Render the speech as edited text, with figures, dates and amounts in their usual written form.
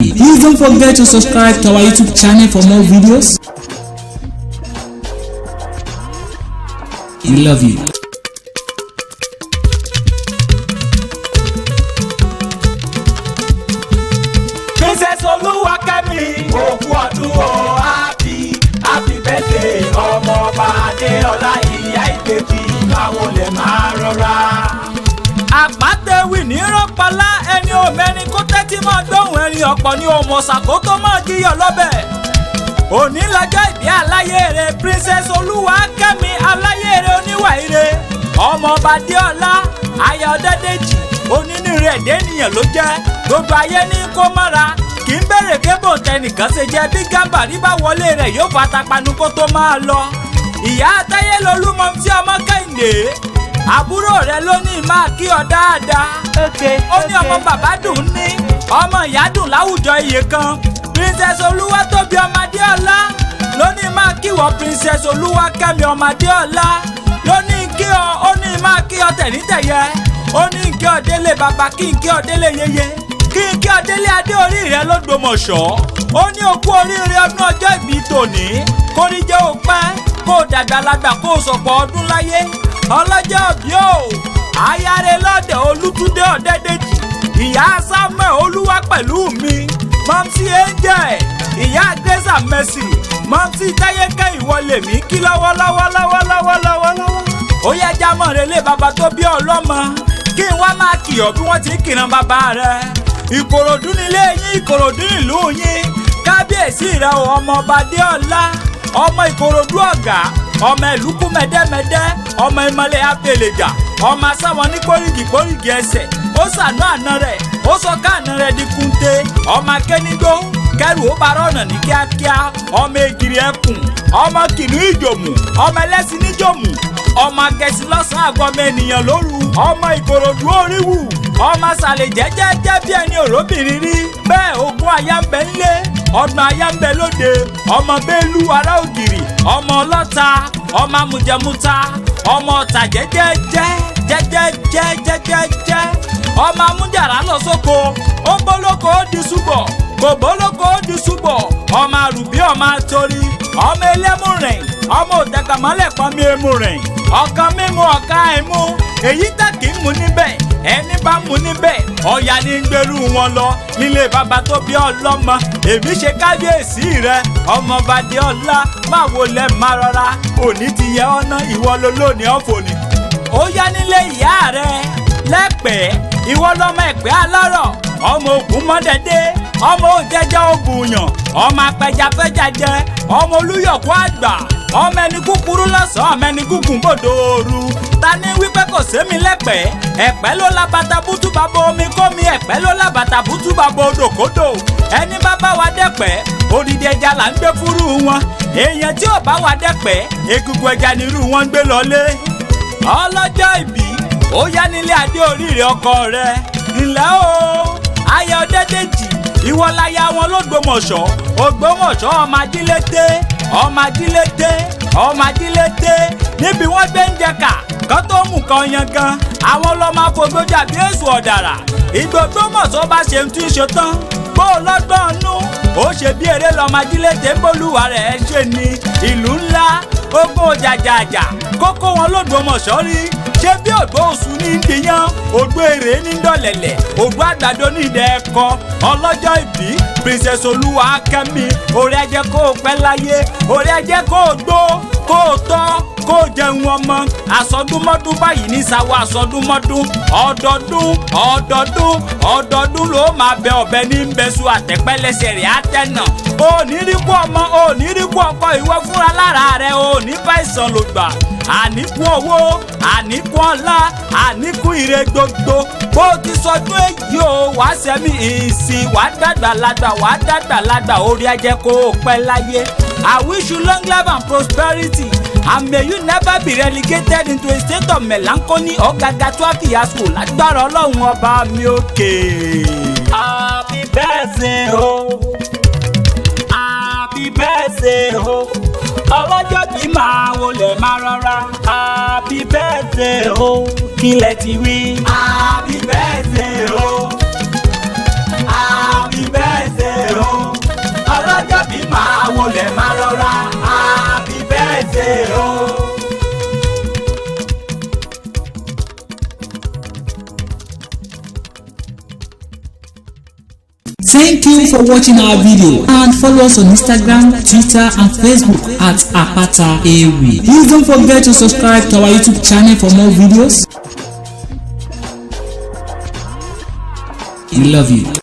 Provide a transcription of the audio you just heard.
Please don't forget to subscribe to our YouTube channel for more videos. We love you. Princess Olúwakẹ́mi, òkú ọdún o, happy happy birthday, ọmọ ọba Adéọlá, ìyá ìbejì, báwo lè máa rọra. Àpàtẹ̀wì ní rọ́pàlá, ẹni òmẹ́ni kó tẹ́tí máa gbóhùn ẹni ọ̀pọ̀ ní òmòṣàkó tó máa jíyọ̀ lọ́bẹ̀. Òní lọ́jọ́ ìbí aláyèrè Princess Olúwakẹ́mi, aláyèrè oníwà ire, ọmọ ọba Adéọlá, aya Ọdẹ́dẹ́jì, onínúure ẹ̀dẹ́ ènìyàn ló jẹ́, gbogbo ayé ní kó mọ́ra, kì í bèrè kébò tẹnìkan ṣe jẹ́, bí Gàmbàrí bá wọlé rẹ̀ yóò fata panu kó tó máa lọ. Ìyá Táyé lolúmọ tí ọmọ Kẹ́hìndé, àbúrò rẹ̀ ló ní máa kí ọ dáadáa. Ó ní ọmọ bàbá dùn ní ọmọ ìyá dùn láwùjọ iye kan. Princess Olúwatóbi ọmọ Adéọlá ló ní máa kí wọ. Princess Olúwakẹ́mi ọmọ Adéọlá ló ní kí ọ, ó ní máa kí ọ tẹ̀rítẹ̀yẹ, ó ní kí ọ délé bàbá, kí n kí ọ délé yeye, kí n kí ọ délé adé orí rẹ l'Ógbómọ̀ṣọ́. Ó ní òkú oríire ọdún ọjọ́ ìbí tòní, kóríjẹ́ ò pẹ́, kó o dàgbàlagbà, kó o sọ̀pọ̀ ọdún láyé. Ọlọ́jọ́ òbí o, ayáre lọ́dẹ̀ Olútúndé Ọ̀dẹ́dẹ́jì, ìyá Samuel Olúwa pẹ̀lú mi, Mọ́mísí Angel, ìyá Grace and Mercy, Mọ́mísí Táyékẹ́, ìwọlé mi kí lọ́wọ́lọ́wọ́ lọ́wọ́lọ́wọ́ lọ́wọ́lọ́wọ́. Ó yẹ jámọ̀ rẹ lé bàbá tó bí ọlọ́mọ, kí n wá máa kì ọ́ bí wọ́n ti ń kìran bàbá rẹ̀. Ìkòròdú nílé yín, Ìkòròdú nílùú yín, kábíyèsí rẹ o, ọmọ ọba Adéọlá, ọmọ Ìkòròdú ọ̀gá, ọmọ ìlúkú mẹ́dẹ́mẹ́dẹ́, ọmọ ìmọ̀lẹ̀ apèlèjà, ọmọ asáwọn ní kórìgì kórìgì ẹsẹ̀, ó sànú àna rẹ̀, ó sọ káàna rẹ̀ di kúnté, ọmọ akénígbó kẹrù ó bá rọ̀nà ní kíákíá, ọmọ ègìrì ẹkùn, ọmọ kìnìún ìjòmù, ọmọ ẹlẹ́sìn níjòmù, ọmọ akẹ́sí lọ́sàn-án àgọ́mọ ènìyàn lóru, ọmọ Ìkòròdú oríwù, ọmọ sàlẹ̀ jẹ́jẹ́jẹ́ bí ẹni òróbìnrin rí bẹ́ẹ̀. Ogún aya ń bẹ ńlé, ọgbọ̀n aya ń bẹ lóde, ọmọ bẹ́ẹ̀lú ará ògìrì, ọmọ ọlọ́ta, ọmọ amújẹmúta, ọmọ ọ̀tà jẹ́jẹ́jẹ́ jẹ́jẹ́jẹ́ jẹ́jẹ́jẹ́, ọmọ amújàrá lọ sóko, ó bólóko ó di súbọ̀, kò bólóko ó di súbọ̀, ọmọ àrùbí, ọmọ àtòrí, ọmọ ẹlẹ́mùrìn, ọmọ òtẹ̀kàmọ́lẹ̀ pọnmi emùrìn, ọ̀kan mímu ọ̀kan àìmú, èyí tẹ̀ kì í mú níbẹ̀, ẹni bá mú níbẹ̀ ọ̀yà ní gbèrú wọn lọ nílé bàbá tó bí ọlọ́mọ. Èmi ṣe kábíyèsí rẹ, ọmọọba Adéọlá, máa wo lẹ máa rọra, òní ti yẹ ọ́nà, ìwọ ló lónìí ọ̀fọ̀ni. Ó yá nílé ìyá rẹ lẹ́pẹ̀ẹ́, ìwọ lọ́mọ ẹ̀pẹ́ alárọ̀, ọmọ ògún mọ́dẹ́dẹ́, ọmọ òjẹjẹ òbùyàn, ọmọ apẹjafẹ́jàjẹ, ọmọ olúyọ̀kú àgbà, ọmọ ẹni kúkúrú lọ́sàn-án, ọmọ ẹni gúngùn bòdò ooru. Ta ní wípé kò sémi lẹ́pẹ́? Ẹ̀pẹ́ ló lábàtà bútú bàbá omi kómi, ẹ̀pẹ́ ló lábàtà bútú bàbá odòkódò. Ẹni bá bá wa dẹ́pẹ́, odidi ẹja là ń gbé fúrú wọn. Èèyàn tí ò bá wa dẹ́pẹ́, egungun ẹja nírú wọn ń gbé lọlé. Ọlọ́jọ́ ìbí, ó yá nílé adé oríire ọkọ rẹ, ńlẹ́ o, aya Ọdẹ́dẹ́jì, ìwọ láya wọn l'Ógbómọ̀ṣọ́. Ògbómọ̀ṣọ́, ọmọ ajílété, ọmọ ajílété, ọmọ ajílété, níbi wọ́n gbé ń jẹka kán tó mú kan yangan, àwọn lọ́mọ afọgbójà bí èso ọ̀dàrà. Ìgbògbómọ̀ṣọ́ bá ṣe ń tún ṣe tán, bó o lọ́gbọ́n nú, ó ṣe bí eré lọ́mọ ajílété ń bólúwa rẹ̀ ṣe ni ìlú ńlá ogun òjàjàjà kókó wọn l'Ógbómọ̀ṣọ́ rí. Ṣé bí ògbó oṣù ní ń dìyàn, ògbó èrè ní ń dọ̀lẹ̀lẹ̀, ògbó àgbàdo ní ìdẹ ẹ̀kọ́. Ọlọ́jọ́ ìbí Princess Olúwakẹ́mi, orí ajẹ́ kó o pẹ́ láyé, orí ajẹ́ kó o gbó, kó o tọ́, kó o jẹun ọmọ. Àsọdúnmọ́dún báyìí ní sáwọ́ àsọdúnmọ́dún, ọdọọdún ọdọọdún ọdọọdún ló máa bẹ ọ̀bẹ ní bẹ́sù, àtẹ̀pẹ́lẹsẹ̀ rẹ̀ àtẹ̀nà. Òní rí kú ọmọ, òní rí kú ọkọ, ìwọ fúnra lára rẹ̀ òní fàìsàn ló gbà. Àníkún owó, àníkún ọlá, àníkún ire gbogbo. Bó ti sọdún èyí o, wàá sẹ́mi ìsìn, wàá dàgbà lágbà, wàá dàgbà lágbà, orí ajẹ́ kó o pẹ́ láyé. I wish you long life and prosperity, and may you never be relegated into a state of melancholy or gargantua fiasco, lágbára Ọlọ́run ọba mi òkè. Happy birthday o, happy birthday o, ọlọ́jọ́ bí máa wọlé máa rọra, happy birthday o, kílẹ̀ ti wí. Happy birthday o, happy birthday. Thank you for watching our video and follow us on Instagram, Twitter and Facebook at Apata Ewi. Please don't forget to subscribe to our YouTube channel for more videos. We love you.